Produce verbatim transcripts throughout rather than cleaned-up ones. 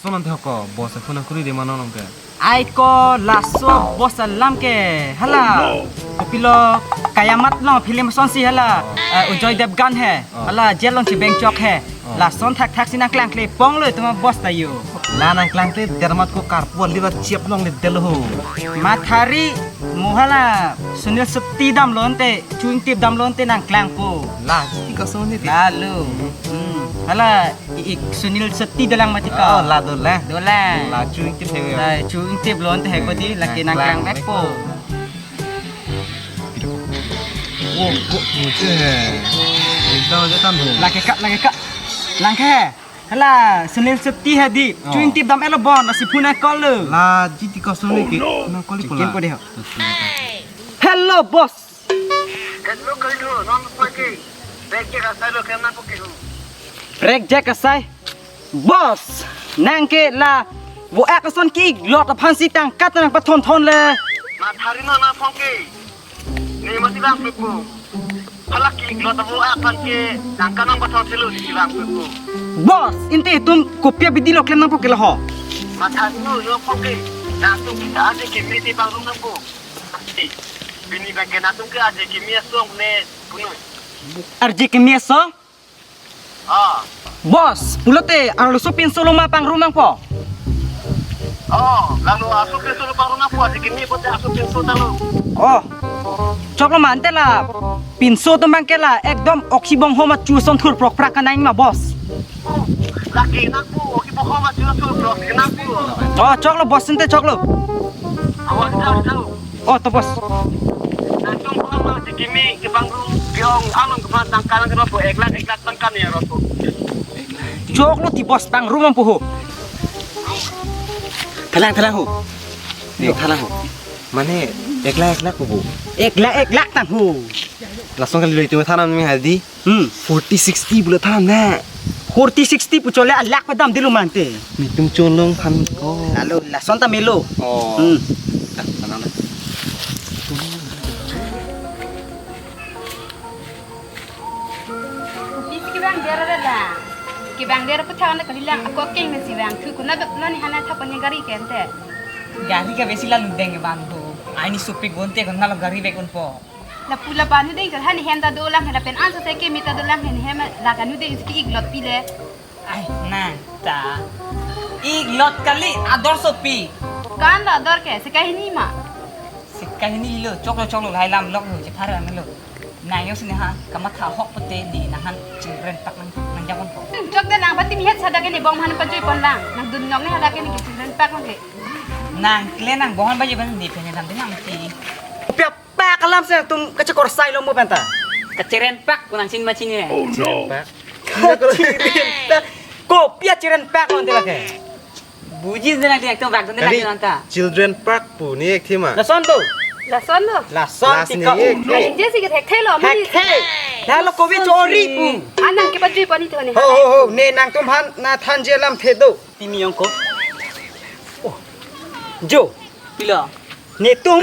Sonon thok ko, boss phone kuri de mano nong ke. Ai ko laso boss alam ke. Hala. Kopilo kayamat long film asonsi hala. Eh, Ajoy Devgan he. Oh. Hala jail long chibeng chok he. Oh. Lason thakthak si nangklangkle pong lo tuma boss ta yo. La nangklangkle dermat ko karpo liver chiap long le delo ho. Mathari mo hala Sunil Shetty damlo ante, Chu Ingtip damlo ante nangklangpo. La, jiti kason ni ti. Lalo. Hmm. Hala i, i Sunil Shetty dolang mati ko. Oh, la dolang. Dolang. La Chu Ingtip he. La Chu Ingtip lo ante he ko di, lake nangklang vekpo. Oh, kok muche he. Ekdam aja tam ho. Lake ka, lake ka. Langke. Hala, Sunil Shetty he di. Oh. Chu Ingtip dam elo bon, lasi phone call lo. La, jiti kason ni ke. Oh, no. Na call po la. Chicken po de ho. Hello, boss. Hello, Kaldo, non pake. Break jack asai lo, kena pake ho. Break jack asai. Boss, nang ke la vo-ak ason ke-ik lot aphan si tangka ta nangpathon thon le. Mathari non na phone ke. Ne masi bang pepo. Hala ke-ik lot avo aphan ke tangka nangpathon thelo si bang pepo. Boss, ante itum kopi abidi lo klem nangpo ke la ho. Mathari non yo phone ke. Nangtum ke aje ke mete bang rum nangpo. Pini bang ke nangtum ke aje ke mi asong ne puno. Aje ke mi asong? Ah. Boss, pulote arloso pinso lo ma pangrum nangpo. Oh, lalu aso pinso lo pangrum nangpo, aje ke mi pote aso pinso ta lo. Oh. Choklo ma ante la pinso atum bang ke la ekdom oksi bong homa chu son thur prok prak kanai ma boss. Oh, lake nangpo, oksi bong homa chu son thur prok nangpo. Oh, choklo boss ante choklo. Awas tahu tahu. Oh, to boss. Nangtum ko ma aje ke mi ke pangrum biong along ke phan tangka nang ke po ek lakh ek lakh tangka ne aro po. Choklo ti boss pangrum nangpo ho. Thalang thalang ho. Ne thalang ho. Mane ek lakh ek lakh po. Ek lakh ek lakh tang ho. Lason kali lo itum thanam ni hadi. Hmm. Forty sixty pulo than na. Forty sixty pu chole a lakh padam dilo mante. Netum cholong than ko. Lalo lason ta melo. Oh. Hmm. Dah, tenang dah. Kopi si kevang der ada. Kevang der pu thawan kalilang ako keng na si vang. Thu kuna dok nani hana thapan ya gari kente. Gari ke besi lalu deng bang tu. Aini supik bonte kuna lo gari bek unpo. Lapu lapu anu deng ke hani hem ta dolang, lapen anso si ke mi ta dolang, hani hem la kanu deng si ik lot pile. Ai, nang ta. Ik lot kali ador sopi. Kan la ador ke, si kahini ma. Si kahini lo, choklo choklo, lahai lam lok lo, chephar ram lo. Nang yo sini ha, kamatha hok pute ni nang han chingren pak nang, nang jaman ko. Hmm, chok de nang pati mi het sada ke ni bong han pajui pon lang. Nang dun nok ni hada ke ni chingren pak nang ke. Nang kle nang bong han pajui pon ni pene dam de nang ti. Piap. Pak alam si nangtum kachekorsai lo mo penta. Kacheren pak kunang chin machin ye. Oh no. Pak. Kacheren pak. Kopi acheren pak lo ante lake. Buji de nang tiang tum pak tum de lake nang ta. Children park pu ni ek thima. Lason tu. Lason lo. Lason. Lason ti ni ko. Ek. Jesi ke thek thelo mani. Thek thek. Lalo kopi chori pu. Anang ke pajui pani tu ni. Ho ho ho. Ne nangtum han na than je lam the do. Timi yong ko. Oh. Jo. Pilo. Netum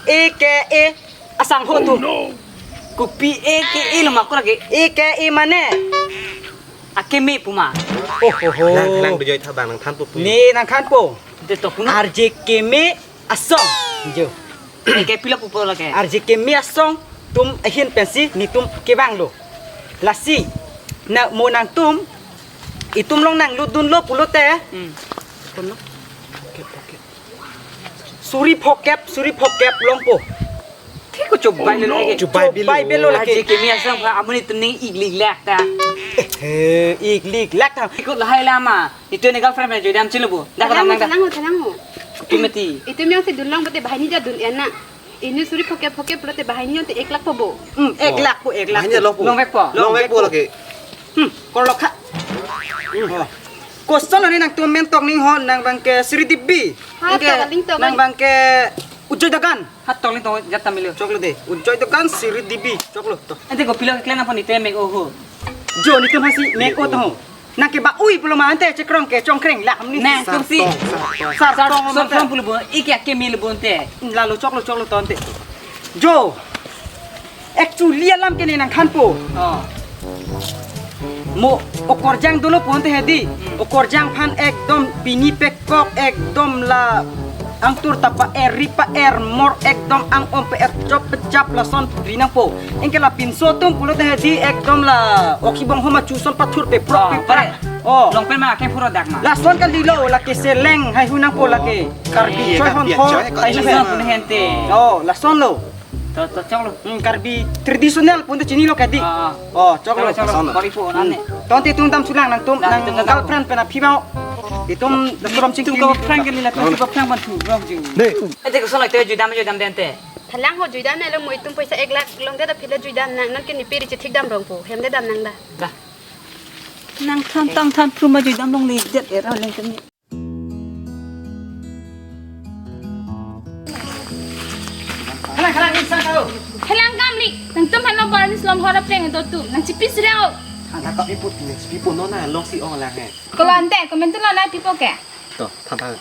A K A asang ho tu. Oh, no. Kopi A K A lo ma ko lake. A K A mane akeme pu ma. Oh ho ho. Lang lang bejoi thabang nang thanpo pu. Ne nang thanpo. De to kuno. R J Keme asong. Jo. A K pilo pupo lake. R J Keme asong tum ahin pensi netum kevang lo. Lasi na mo nangtum itum along nanglut dunlo pulote. Hmm. Kono? Suri phokep, suri phokep longpo. Thik ko chubai lo lake. Chubai bilo. Chubai bilo lake. Aje kemi asam ka amonit ning iglik lak ta. Eh, iglik lak ta. Ikut lahai lama. Itu ne girlfriend ne joidam chilo bu. Dah kadang dah. Thalang ho, thalang ho. Kimati. Itu yang si dun long bete bahai ni ja dun ena. Ini suri phokep phokep pulote bahai ni te ek lakh po bo. Hmm, ek lakh po, ek lakh. Bahai ni long po. Longvekpo. Longvekpo lake. Hmm, korlok kha. Hmm. Question ani nangtum mentok ning ho nang bangke Sri Devi. Ha, nang bangke Ujoy Dagan. Ha, tolin to jat tamilo. Choklo de. Ujoy Dagan Sri Devi. Choklo to. Ante kopilo keklen apa nite mek oho. Jo nitum hasi mek o to. Nang ke ba ui pulo ma ante chekrong ke chongkreng lak ni. Nang tum si. Sartong, sartong. Sartong pulo bo. Iki akemi lo bo ante. Lalo choklo choklo to ante. Jo. Actually alam ke ne nangthanpo. Oh. Mo okorjang dolo ponte hedi. Okorjang aphan ekdom pini pekok ekdom la angtur ta pa-er ri pa-er mor ekdom ang-om pe-er chop pechap lason ri nangpo. Anke la pinso atum pulote hedi ekdom la oksi bong homa chuson pathur pe prok Ah, pe prak. pare. Oh. Long pen ma ke pura dak ma. Lason kalilo lake seleng haihui nangpo lake. Karbi Iya, choi hon Karbi hon. choi, Karbi Haihui choi. hon. Pun hente. Oh, lasonlo. To to choklo. Hmm, Karbi traditional ponte chinilo kadi. Ah, ah. Oh, choklo. Choklo, choklo. Lasonlo. Bori po Hmm. nane. Tangte itum damsulang nangtum Dah, nang itum dam. girlfriend pen aphi bang. Itum dasuram ching Tum ko prank kali la, tum ko prank ban thu rong jing. Deh. Ete ko sonai te juidam juidam dente. Thalang ho juidam elo mo itum paisa ek lakh longdet aphi la juidam nang nang ke nipi ri chethik dam rongpo. Hemde dam nang da. Dah. Nang than tang than phruma juidam longle det era leng kami. Khalang, khalang, insang kau. Khalang kamli, nangtum hano barnis lom hora preng do tu, nang chipi sreo. Thang thang kau iput ni, chipi pon non na, long si ong lang he. Kalau ante, komen tu lo na pipo ke. To, thang thang.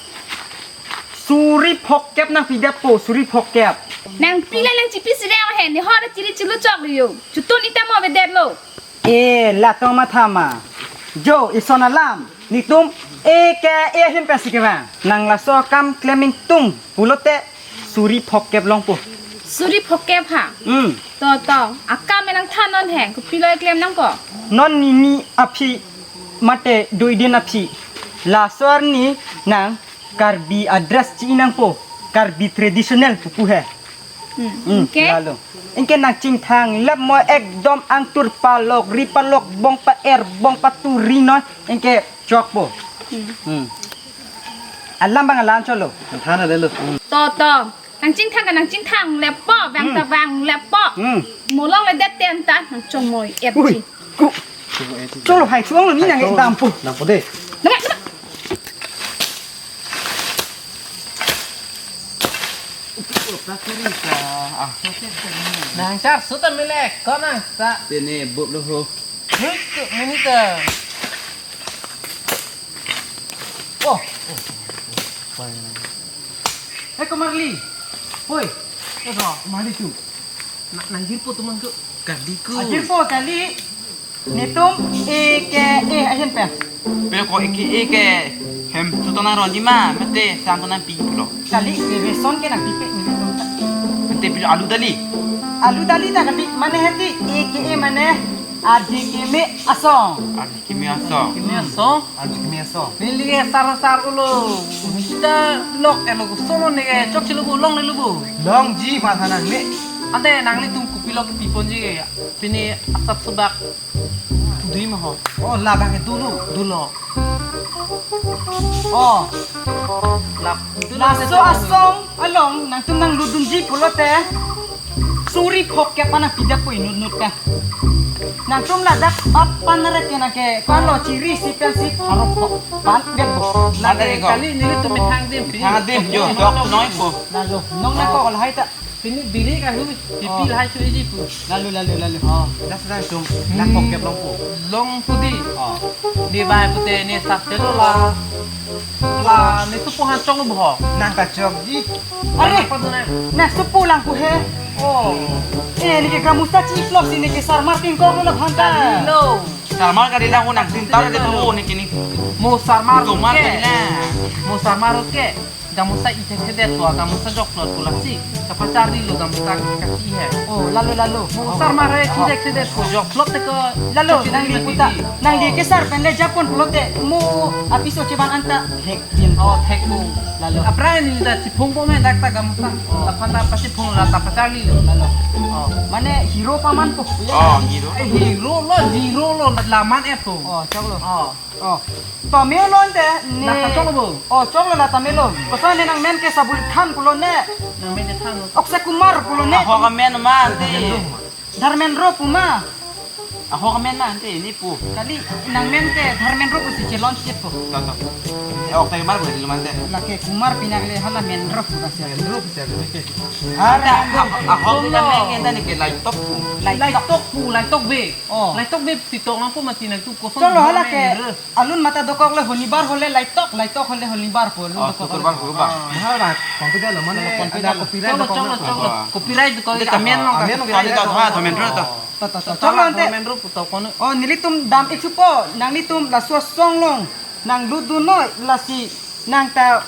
Suri phokep nangpidetpo, suri phokep. Nangpi la nang chipi sreo he, ne hora chiri chilu chok liyo. Chutun ita mo bedet lo. E, latum matha ma. Jo, ison alam. Netum, e ke, e ahin pensi kevang. Nang laso akam klem ingtung. Pulote, suri phokep longpo. Suri phokep ha? Hmm. To, to. Akam nang than non he. Kopilo klem nangpo. Non nini aphi mate doidin aphi. Laso arni nang Karbi adress chi nangpo. Karbi traditional pupu he. Hmm, Hmm, oke. Lalo. Anke nang chingthang lap mo ekdom angtur palok, ri palok, bong pa-er, bong pathur ri noi. Anke chokpo. Hmm. Hmm. Alam bang alam cholo. Thana lelo. Hmm. To, to. Nang chingthang ka nang chingthang lepo, bang Hmm. ta bang lepo. Hmm. Mo longledet ten ta, nang chongmoi et Ui, chi. Ku. Cholo hai chuang lo ni nang Hai chuang. dampo. Dampo deh. Nang, nang. Nang char suta melek, ko nang ta. Tene bup lo ho. Hei, tu minita. Oh. Hei, Komarli. Hoi. Eh, Komarli tu. Na, nang jirpo tu mang tu. Kali ku. Ah, jirpo kali. Netum e ke e ahin pen. Pe ko e ke e ke hem tu tonang ronji ma, mate sang tonang pi pulo. Kali e reson ke nang pipe ni netum. Mate pilo alu dali. Alu dali ta kali mane heti e ke e mane adi keme asong. Adi keme asong. Keme asong. Adi keme asong. Neli ke sar sar ulo. Kita lok elo solo ne ke chok chilo bu long ne lu bu. Longji ma thanang ne. Ante nanglitum kopilo ke piponji ke ya. Pini asap subak. Dui ma ho. Oh, labang itu lu. Dolo. Oh. Lap. Laso asong along nangtum nanglutdunji pulote. Suri phokep nangpidetpo inut nut ke. Nangtum ladak apan rek ke nang ke palo chiri si pensi pharo phok. Pan bet bo. Lake kali nelitum methang dim. Thang dim jo, dok noi ko. Lalo, nong nang ko lahai ta. Pini biri kahu, pipi Oh. lahai chu iji pu. Lalu, lalu, lalu. Oh, das das tum. Nang phokep longpo. Longpo di. Oh. Di bai pute ni sap telo la. La ni supu han chong bo. Nang kachokji. Are. Apa tu nang? Nang supu lang ku he. Oh. Eh, ni ke kamu sa chi vlog si ni ke sarmar tingkong lo hanta. Lo. Sarmar kali lang unang sinta de tu ni kini. Mo sarmar Ito mar ke. kali lang. Mo sarmar ke. Gamusa ithek thedet po, gamusa jokplot po lasi. Kapacharli lo gamusa kaki he. Oh, lalo, lalo. Mo sarmar he ithek thedet po, jokplot te ko. Lalo, nangli puta, nangli ke sar pen le japon pulote mo apiso cheban anta thek din. Oh, thek mo. Lalo. Apra ni da chiphung po me dak ta gamusa. Oh. Laphan ta pachiphung la ta pacharli lo. Lalo. Oh. Mane hero paman po. Oh, hero. Eh, hero lo, zero lo, laman et po. Oh, choklo. Oh. Oh. Tame lo ante ne. La kachok lo bo. Oh, choklo la tame lo. Koson ne nangmen ke Sabul Khan pulo ne. Nangmen ke Khan lo. Akshay Kumar pulo ne. Ahok amen ma ante. Dharmendra pu ma. Ahok amen ma ante ni pu. Kali nangmen ke Dharmendra pusi chelon chet po. Tato. Eh, Akshay Kumar pu lo ma ante. Lake Kumar pinak le hala Mendra pu kasi. Mendra pu kasi. Ante, Dharmendra. Ahok amen ke ante ni ke Laitok pu. Laitok. Laitok pu, Laitok be. Oh. Laitok be titok nang pu mati nang tu koson. Choklo hala ke. Alun mata dokok le honibar hole Laitok, Laitok hole honibar po, alun Oh, dokok tutur hole. bar honibar. Mahal ba, kontu dia lo, mana Iya. kontu dia Ada lo. Copyright Choklo, dokok choklo, na. choklo. Wah. Copyright dokok Ada amen ta, nong amen ka nong copyright kali ta, dokok. ha, Dharmendra ta. Oh. Ta, ta, ta, ta, choklo ante. Government rup to kono. Oh, nelitum dam-ik thupo, nanglitum laso asong along nanglut dunnoi, lasi nang ta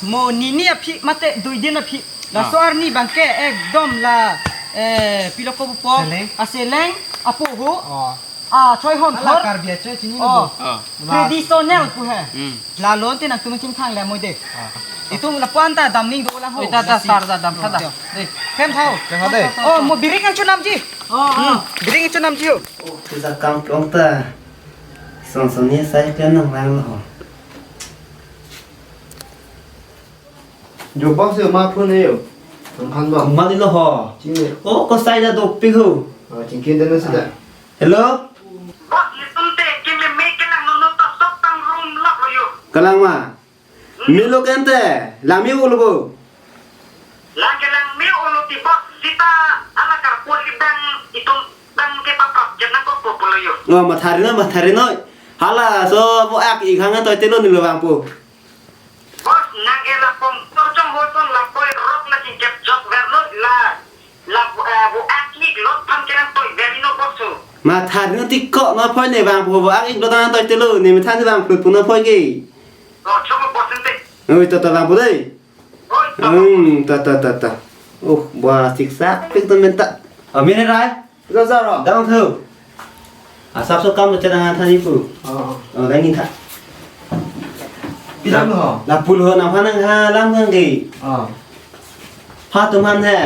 mo nini aphi mate dui din aphi. Laso Ah. arni abangke ekdom la, eh, pilo ko pupo. Seleng? Aseleng, apoho. Oh. Ah, choi hon Ala thor. Karbi achoi chini Oh. bo. Ah. Traditional pu he. Hmm. Lalo ante nangtum chingthang le moi de. Ah. Itum lapu-an ta dam ning dolang ho. Oi, ta, ta, Lasi. sar ta dam tha ta. Yo. Dei. Klemtha ho. Klemtha dei. Oh, mo biring angchonamji. Oh, oh. Hmm, biring angchonamji ho. Oh, puja kam plong ta. Song song ni sai klem nanglang lo ho. Jo bang si ma phone yo. Tong khan ba. Mali lo ho. Chini. Oh, ko sai da dopik ho. Oh, chingkin den si da. Ah. Hello? Boss, itum te, keme me kelang nono to sok tang room lock lo yo. Kalang ma? Hmm. Melo kente, langme-olo bo. Lang kelang me-olo ti boss, sita ala karpon ibang itum bang kepaprap jana ko po pulo yo. Oh, mathari noi, mathari noi. Hala, so, bo ak ikhang toy telo nilo bang po. Boss, nang ela pom, torchong hoton la poi rok la chingkep jok verlo la, la, eh, bo ak-ik lot phan kelang toy verino boss ho. Mathari noi ti ko, no poi ne bang po, bo ak-ik lot nang toy telo, ne mathari bang po, puno poi ke. Oh, chok boss ente. Oi, ta, ta bang po dei. Oi, ta. Hmm, ta, ta, ta, ta. Oh, bo siksak, pik to menta. Amin rai. Pilo sar ho? Dam thu. Asap so kam chethan than ipu. Oh. Oh, dai ni tha. Pidam ho? Lapu lo nangphan nang ha lam kang ke. Oh. Pha atum aphan he.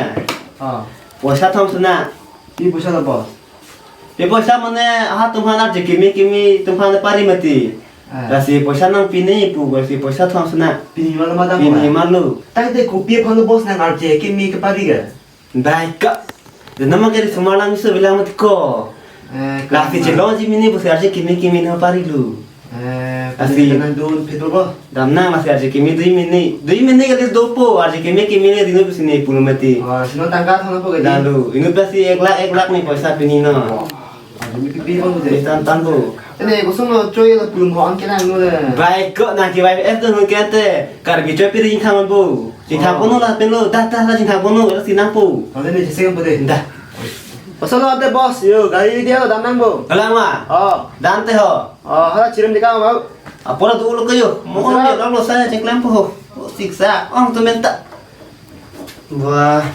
Oh. Poisa thom suna. Pi poisa lo boss? Pi poisa mane ha atum aphan arje kimi kimi atum aphan pari mati. Ah. Lasi poisa nangpini pu, lasi poisa thom suna. Pini malo madam. Pini malo. Tangte kopi aphan lo boss nang arje kimi kepari ke? Baik ka. Dan nama kari sumar lang miso bilang mati ko. Eh, Lasi kama. Chelong ji mini pusi arje kimi kimi nangpari lo. Eh, Lasi. Pini nang dun phit bo. Dam nang lasi arje kimi dui mini. Dui mini kali dopo, arje kimi kimi le dino pusi ne pulo mati. Oh, sino tangka thon po kali. Lalu, inu pasi ek lakh, ek lakh ni poisa pini no. Oh. Arje kimi pipi bang de. Tan tan bo. Tene kosonlo choi la pulum ho an kelang no le. Baik ko nang ke baik es dun kente. Karbi choi piri thang bo. Chingthang Oh. pono lapen lo, dah, dah, dah, chingthang pono, dah, sinang po. Ante ne cheseng po de. Dah. Kosonlo ante boss, yo, gari dia lo dam nang bo. Kalang ma? Oh. Dam te ho. Oh, hala chirim dikang mau. Apora tu ulo kayo. Mo Masih ni lah. Lo lo saya chingklem po ho. Oh, siksa. Oh, tu menta. Wah.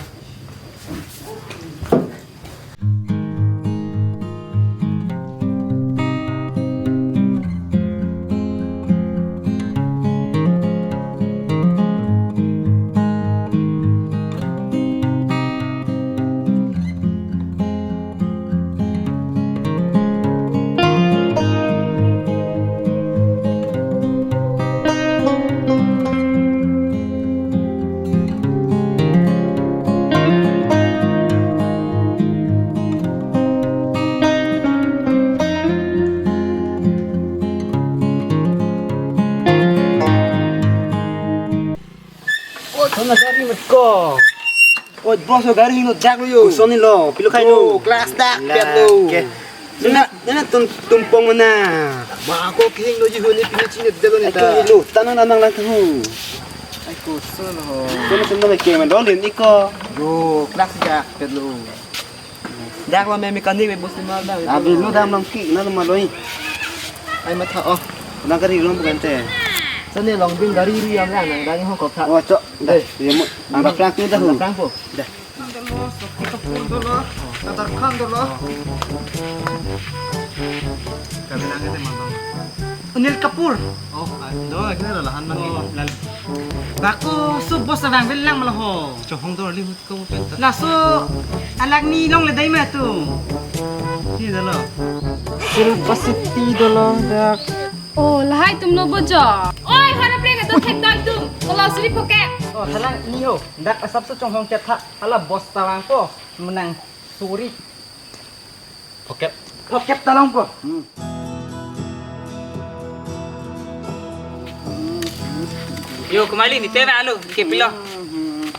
Oi, kona gari mat ko. Oi, boss, gari hingno dak lo yo. Kosonlo, pilo khai Oh, lo. Class dak Lah, pet lo. Ke. Nena, nena tum tumpong mana? Ba ko kihingno ji huni pini chini delo ni Ai ta. Ko lo, tanang tanang lang tu. Ai kosonlo. Kono tum na ke man dol ni ko. Yo, class dak pet lo. Dak lo me mechanic me boss ni mal dak. Abi lo dam long ki na lo maloi. Ai matha oh. Na gari long bukan te. Sene long bin gari ri yang yang nang dang ho kok tha. Oh, chok. Dah, Eh. Ye mo. Ang prank ni dah. Ang prank po. Dah. Dolo, sopi kapur dolo, kadar khan dolo. Kami nang ini mandang. Anil Kapoor. Oh, ah, do, akhirnya lahan mang Oh, ini. Lal. Bako, so boss abang bilang malah ho. Chohong do, li hut ko penta. Laso, alak ni long le dai ma tu. Ni dolo. Silver City dolo, dak. Oh, lahai tum lo bojo. Oi, hara plek ato thek doi tum. Kalau suri pocket. Oh, halang ni ho. Dak asap so chonghong chet tha. Hala boss tawang ko. Menang suri. Pocket. Pocket talong ko. Hmm. Yo, kemali ni tera alo, ke pilo.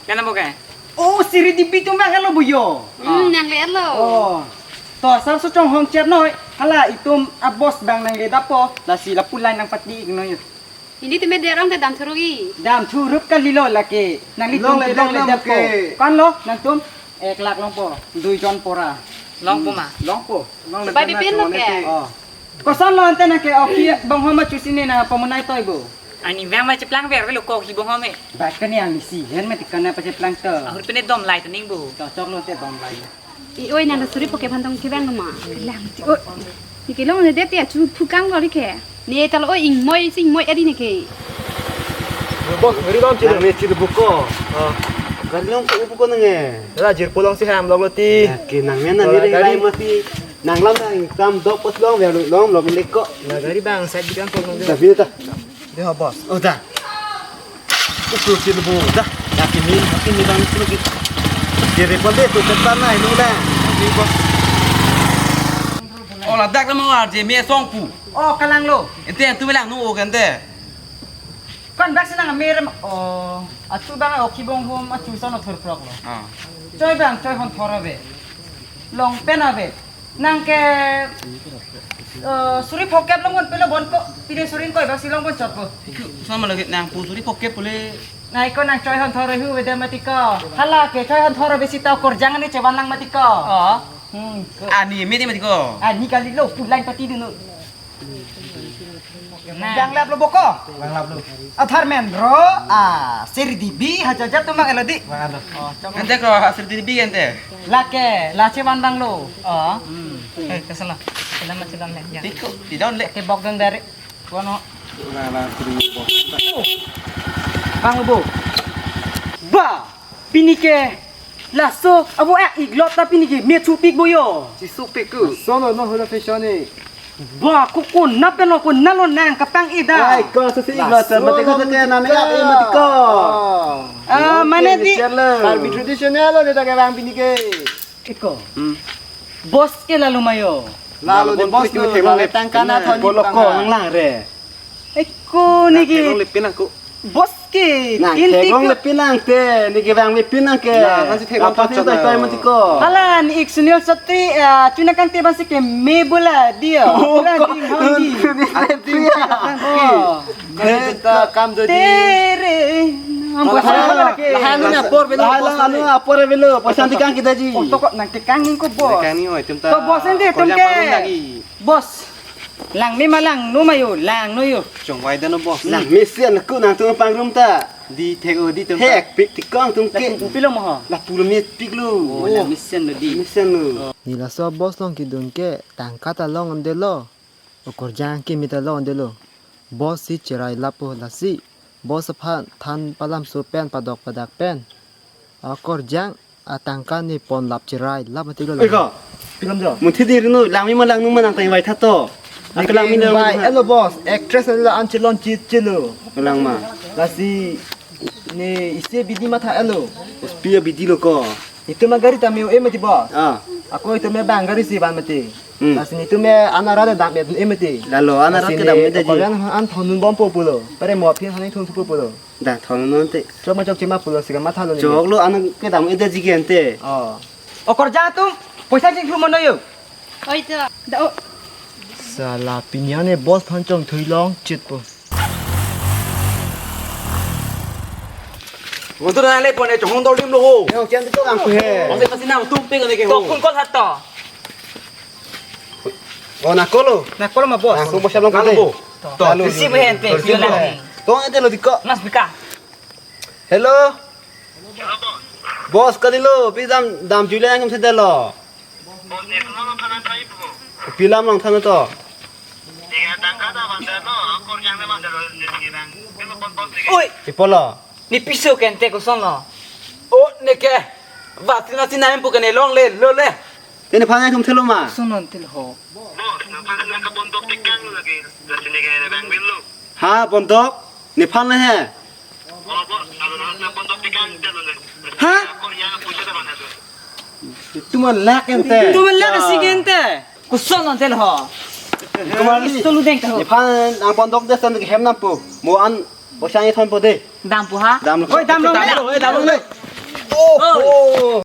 Kana mo ke? Oh, siri di bitum bang alo buyo. Hmm, nang le alo. Oh. To, asap so chonghong chet noi. Hala itum a boss bang nang le dapo. Lasi lapu line nang pati ik noi. Ini teme derong te dam thuruk i. Dam thuruk kalilo lake. Nang litum Long le, long le long dap ke. Ko. Kan lo, nangtum ek lakh longpo. Dui jon pora. Longpo ma? Longpo. Long Bai nangkana bipin lo chongan ke? Ante. Oh. Koson lo ante nangke okhi bonghom ma chusi ne nangpamunai toibo. Ani bang ma cheplang ver lo ko okhi bonghom e. Bai kani ang nisi hen mati kana pacheplang to. Ahur pine dom lai to ningbo. Chokchok lo ante dom lai. I oi nang suri poke phan tong kevang ma. Lang ti oi. Neke long ne det ya chu phukang lo like. Ne talo oi ingmoi si ingmoi adi neke. Bos, gari long Nang chile. Me chile buko. Ah. Gari long ko buko nange. Ra jirpo long si ham long lo ti. Nangke nang me nang Wala ni gari. Rai mati. Nang lam nang tam dok pos long ver long long leko. Na gari bang side bikan ko long. Dah bina ta. Dia bos. Oh dah. Ukur chile bu dah. Yakin ni, yakin ni bang chile ki. Kiri pon de tu cepat na ini lah. Ini bos. Oh ladak nama arje me song pu. Oh kalang lo. Ente tu melang nu o kan de. Kon bak senang me rem. Oh, achu bang okhi bonghom achu son thor prok lo. Ah. Choi bang choi hon thor ave. Long pen ave. Nangke eh, suri phokep long bon pelo bon ko. Pide suri ko bak si long bon chot ko. Sama lagi nang pu suri phokep pule. Nai ko nang choi hon thor hu veda mati ko. Hala ke choi hon thor ave si ta korjang ni chevan lang mati ko. Oh. Hmm. Ani me di mati ko. Ani kali lo pulang pati dulu. Bang lap lo boko. Bang lap lo. Athar men ro a seri dibi haja jat tumak eladi. Bang ado. Oh, chok. Ente ko seri dibi ente. Lake la chevan bang lo. Oh. Hmm. Eh, kesana. Selamat selamat ya. Tiko, tidak le. Ke bok dong dari. Kono. Bang bo. Ba. Pini ke laso abo ek iglot ta pini ke me chupik boyo. Chisupik ku. Sono no hula fashion ni. Ba ko ko na pen lo ko na lo nang kapang ida. Ai ko sesi iglot ta mati ko ke na me ap e mati ko. Ah, mane di. Karbi traditional lo de ta ke bang pini ke. Eko. Hmm. Bos ke lalu mayo. Lalu de bos ke tangka na thon. Polo ko nang lang re. Eko ni ke. Thek long le pinang ko. Bos ke. Nang inti thek long ke le pinang te, ni ke bang le pinang ke. Nah, kan si thek long apa pachot tai na. Tai mati ko. Hala ni ik Sunil Chhetri, ah, chuna kang te ban si ke me bola dia. Oh, bola ko. Ding hong di. Sunil Chhetri ya. Oh. Kan kita kam jadi. Tere. Hala, hala, hala, hala, anu apor velo, hala, bos anu apor velo, pasan tikang kita ji. Oh, toko nang tikang ning ko bos. Tikang ni oi, tum ta. Ko bos ente, tum korjang ke. Parung lagi. Bos. Lang ni ma lang nu ma yo, lang nu yo. Chongvai dano bos. Lang mesen ku nangtum pangrum ta. Di thek o di tum ta. Hek pik tikang tum ke. Lapu pilo mo ho. Lapu lo me pik lo. Oh, lang mesen lo di. Mesen lo. Ni laso bos long kedun ke tangka ta long ande lo. Okorjang ke me ta long ande lo. Bos si cherai lapo lasi. Bos aphan than palamso pen padok padak pen. Okorjang atangka ne pon lap cherai lap mati lo. Oi ko. Pilam jo. Munthi di rinu langmi ma langnu ma nang tai vai thato. Neke aklam mi lang vai elo bos. Actress la an chelon chit chelo. Lang ma. Lasi ne isi bidi matha elo. Uspia bidi lo ko. Itum ma gari ta me-o e mati bos. Ah. Ako itum me bang gari si van mati. Hmm. Lasi itum me anara da dam e mati. Lalo anara ke dam e da ji. Lasi ne Korean an thonun bom po pulo. Pare mo phin han thon thupo pulo. Da thon non te. Chok ma chok chima pulo sika matha lo ni. Chok lo ano kedam e da ji ke ante. Oh. Okorjang atum, poisa jing thum mono yo. Oi to. Da o. Sala pini an ne bos phan chongthui long chit po. Wontu na le pon e chong dol dim lo ho. Yo, kian tu ang ku he. Ong de pasi na tum pe ne ke ho. To kun ko hat to. Oh, na kolo. Na kolo ma bos. Ang ku bos long kalo kate. Bo. To, to, alo. Isi mo hente, to, isi mo lang. To, ente lo diko. Mas bika. Hello. Bos, kali lo, pi dam, dam juli ang kum sedelo. Pilam long thana to. Oi. Ipolo. Ni piso kente koson lo. O neke. Vatina tina empu kene long le lo le. Tene phangai tum thelo ma. Sunon til ho. Ha, bondok. Nephan le he. Ha? Tuma lak ente. Tuma lak si kente. Koson non tel ho. Kumar ni. Solu deng ta ho. Nephan ang bondok de san hem nampo. Mo an bosang ithon po de. Dam po ha. Dam lo. Oi, dam lo. Dam lo, oi, dam lo. Oh. Oh.